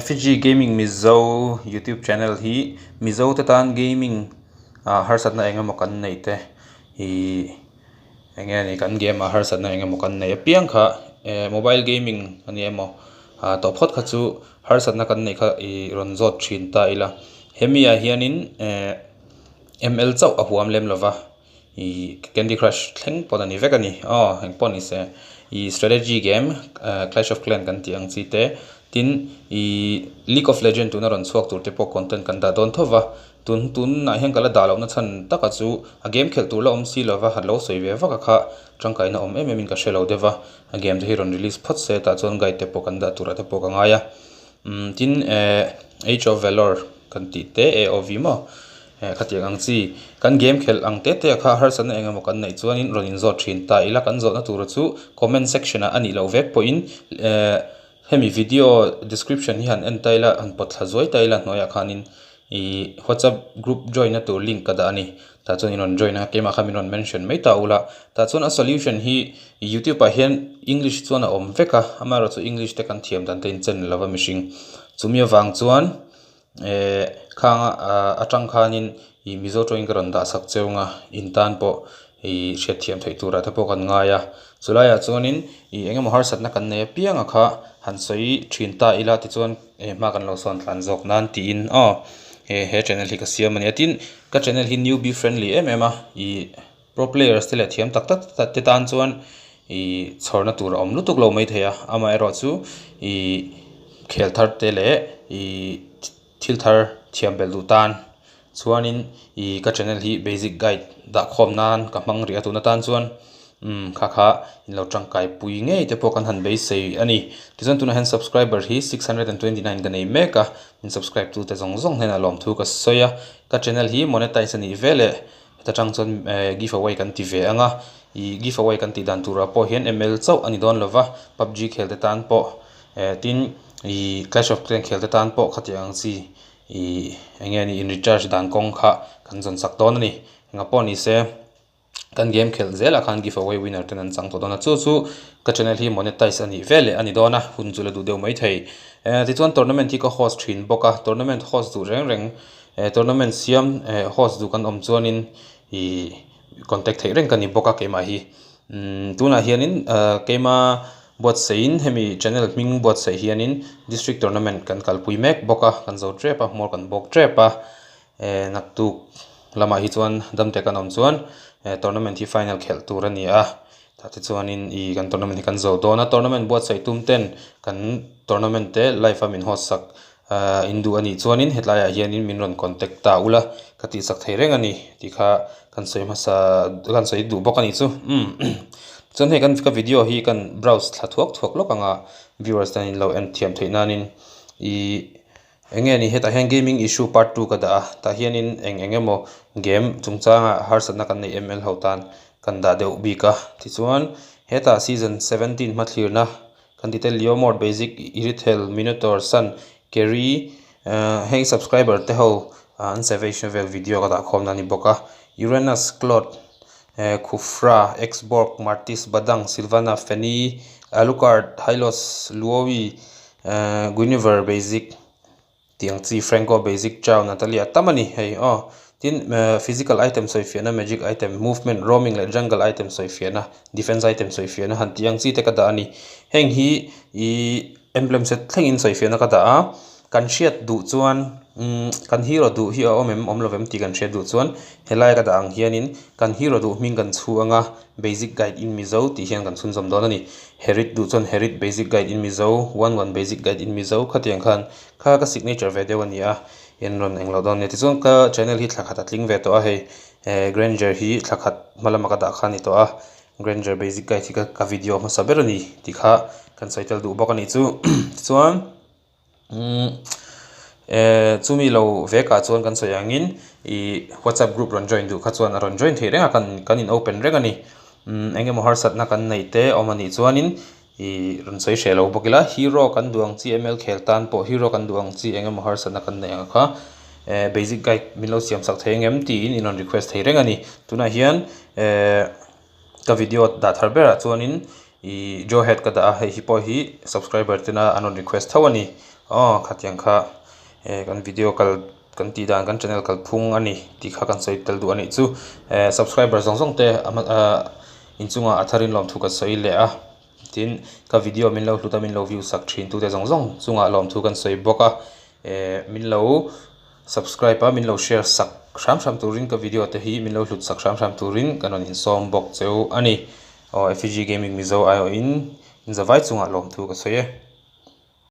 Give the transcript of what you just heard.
Effigy Gaming Mizo YouTube channel hi Mizo te tan gaming ah harsatna eng emaw kan neih te ihh eng nge ni kan game ah harsatna eng emaw kan neih apiang kha eh mobile gaming a ni emaw ah tawh phawt kha chu harsatna kan neih kha ih rawn zawt thin ta ila hemi ah hianin eh M_L chauh a huam lem lova ih Candy Crush thleng pawn a ni vek a ni aw eng pawh ni se ih strategy game ah Clash of Clan kan tih ang chi te tin ih League of Legend tuna rawn chhuak tur te pawh content kan dah dawn tho va tun tunah hian ka la dah lohna chhan taka chu a game khelh tur la awm si lova han lo sawi ve vak a kha tangkaina awm em em in ka hre lo deuh va a game te hi rawn release phawt se tah chuan guide te pawh kan dah turah te pawh ka ngai a umm tin eh Age of Valor kan tih te A_O_V maw Eh khatiang ang chi, kan game khelh ang te te kha harsatna eng emaw kan neih chuanin rawn inzawt thin ta ila kan zawhna tura chu comment section ah a nih loh vek pawhin eh hemi video description hi han en ta ila han pawt thla zuai ta ila hnuaiah khanin ih whatsapp group join na tur link ka dah a ni tah chuan in rawn join a keimah kha min rawn mention mai ta ula tah chuan a solution hi youtube ah hian english chuan a awm vek a amaherawhchu english te kan thiam dan te inchen lova mihring chumi avang chuan. Eh khang atang khanin ih mizo tawngin ka rawn dah sak cheu ang a in tan pawh ih hriatthiam theih turah te pawh kan ngai a chulaiah chuanin ih eng emaw harsatna kan nei apiang a kha han sawi thin ta ila tichuan eh hma kan lo sawn tlan zawk nan tiin aw he he channel hi ka siam a ni a tin ka channel hi newbie friendly em em a ih pro players te leh thiam tak tak te tan chuan ih chhawrna tur a awm lutuk lo maithei a amaherawhchu ih khel thar te leh ih thil thar thiam belh duh tan chuanin ih ka channel hi basic guide dah khawm nan ka hmang rih a tun atan chuan umm kha kha in lo tangkai pui ngei te pawh kan han beisei a ni tichuan tunah hian subscriber hi 629 ka nei mek a min subscribe tute zawng zawng hnenah lawmthu ka sawi a ka channel hi monetize a nih veleh Heta tang chuan eh give away kan ti ve ang a, ih give away kan tih dan turah pawh hian ml chauh a ni dawn lova, pubg khel te tan pawh eh tin ih clash of clan khel te tan pawh khatiang ang chi ih eng nge ni in recharge dan kawng kha kan zawn sak dawn a ni. Engah pawh ni se kan game khelh zelah khan give away winner ten an chang tawh dawn a, chu chu ka channel hi monetize a nih veleh a ni dawn a, hun chu la duh deuh maithei. Eh tichuan tournament hi ka host thin bawk a, tournament host duh reng reng Eh tournament siam eh host duh kan awm chuanin ih contact theih reng ka ni bawk a keimah hi umm tunah hianin ah keima buatsaihin hemi channel hming buatsaih hianin district tournament kan kalpui mek bawk a kan zo tep a hmawr kan bawk tep a eh naktuk lamah hi chuan damte kan awm chuan eh tournament hi final khelh tur a ni a tah te chuanin ih kan tournament hi kan zo dawn a tournament buatsaih tum ten kan tournament te live a min host sak Ahh in duh a nih chuanin hetlaiah hianin min rawn contact ta ula ka tihsak thei reng a ni tih kha kan sawi hmasa kan sawi duh bawk a nih chu umm chuan hei kan ka video hi kan browse thla thuak thuak lawk ang a viewers ten in lo en thiam theih nanin ihh eng nge ni hetah hian gaming issue part 2 ka dah a tah hianin eng eng emaw game chungchangah harsatna kan neih em ho tan kan dah deuh bik a tichuan hetah season 17 hmathlirna Kan ti tel Leomord, Basic, Irithel, Minotaur, Sun, Kerry heng subscriber te ho an savage na vel video ka dah khawm na a ni bawk a. Uranus, Claude, Khufra, Xborg, Martis, Badang, Silvana, Fanny, Alucard, Hylos, Luowi, Guinevere, Basic. Tiang chi Franco Basic Chow Natalia tam a ni hei aw. Tin physical item sawi fiahna magic item movement roaming leh jungle item sawi fiahna defense item sawi fiahna han tih ang chi te ka dah a ni. Heng hi ih emblem set thlengin sawi fiahna ka dah a kan hriat duh chuan umm kan hero duh hi a awm em awm lovem tih kan hriat duh chuan helai ka dah ang hianin kan hero duh hming kan chhu ang a basic guide in Mizo tih hian kan chhunzawm dawn a ni. Herit duh chuan Herit basic guide in Mizo one one basic guide in Mizo khatiang khan Kha ka signature ve deuh a ni a, in rawn englo dawn nia. Tichuan ka channel hi thla khat a tling ve tawh a hei eh Granger hi thla khat hma lama ka dah kha a ni tawh a, Granger basic guide hi ka video hmasa ber a ni tih kha kan sawi tel duh bawk a nih chu. Tichuan umm eh chumi lo vekah chuan kan sawi angin ih whatsapp group rawn join duh kha chuan a rawn join theih reng a kan in open reng a ni. Umm eng emaw harsatna kan neih te awm a nih chuanin Ih rawn sawi hreh lo bawk ila hero kan duh ang chi ml khel tan pawh hero kan duh ang chi eng emaw harsatna kan neih ang kha eh basic guide min lo siam sak thei ang em tiin in rawn request thei reng a ni tunah hian eh ka video dah thar berah chuanin Ih Jawhead ka dah a hei hi pawh hi subscriber tena an rawn request tho a ni aw khatiang kha eh kan video kal kan tih dan kan channel kalphung a ni tih kha kan sawi tel duh a nih chu eh subscriber zawng zawng te ah inchungah a tharin lawmthu ka sawi leh a tin ka video min lo hlut a min lo view sak thin tute zawng zawng chungah lawmthu kan sawi bawk a eh min lo subscribe a min lo share sak hram hram turin ka video te hi min lo hlut sak hram hram turin kan rawn insawm bawk cheu a ni. Aw FG Gaming Mizo aiawhin in zavai chungah lawmthu ka sawi e.